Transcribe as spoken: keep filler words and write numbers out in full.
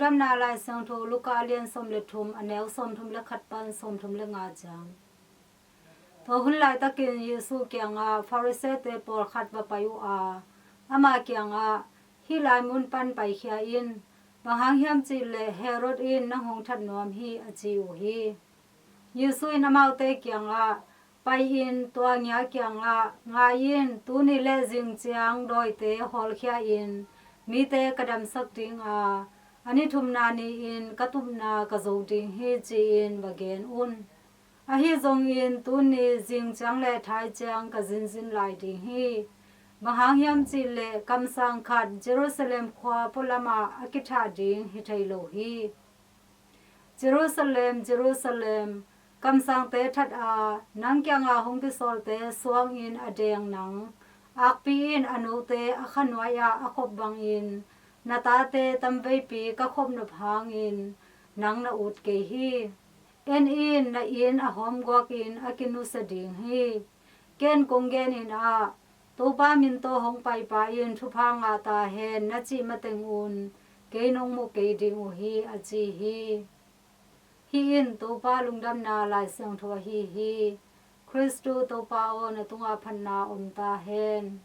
Lungdamna Lai Siangtho Luka a lian sawm le thum, a neu sawmthum le khat pan sawmthum le nga ciang. Tua hun laitakin Jesu kiangah Pharisee-te pawlkhat va pai uh a, ama kiangah, "Hih lai mun pan paikhia in, bang hang hiam cih leh Herod in nang hong that nuam hi," a ci uh hi. Jesu in amaute kiangah, "Pai-in tua ngia kiangah, 'Ngai in, tuni le zing ciang dawite hawlkhia-in mite ka damsak ding a, a ni thumna ni-in ka tupna ka zo ding hi,' ci-in va gen un. Ahi zongin tuni zing ciang le thai ciang ka zinzin lai ding hi. Bang hang hiam cih leh kamsang khat Jerusalem khua pualamah a kithah ding hi thei lo hi. Jerusalem, Jerusalem, kamsangte that a, nang kiangah hong kisawlte suangin a deng nang, akpi in a note a khanuai-ah a khop bangin na tate tamveipi ka khop nop hangin nang na ut kei hi. En in, na inn a hawmguakin a kinusia ding hi. Ken kong genin ah, Topa min tawh hong paipa in thupha ngah ta hen, na cih mateng un kei nong mu kei ding uh hi," a ci hi. Hih in Topa Lungdamna Lai Siangtho ahi hi. Khristu Topa aw, na tungah phatna om ta hen.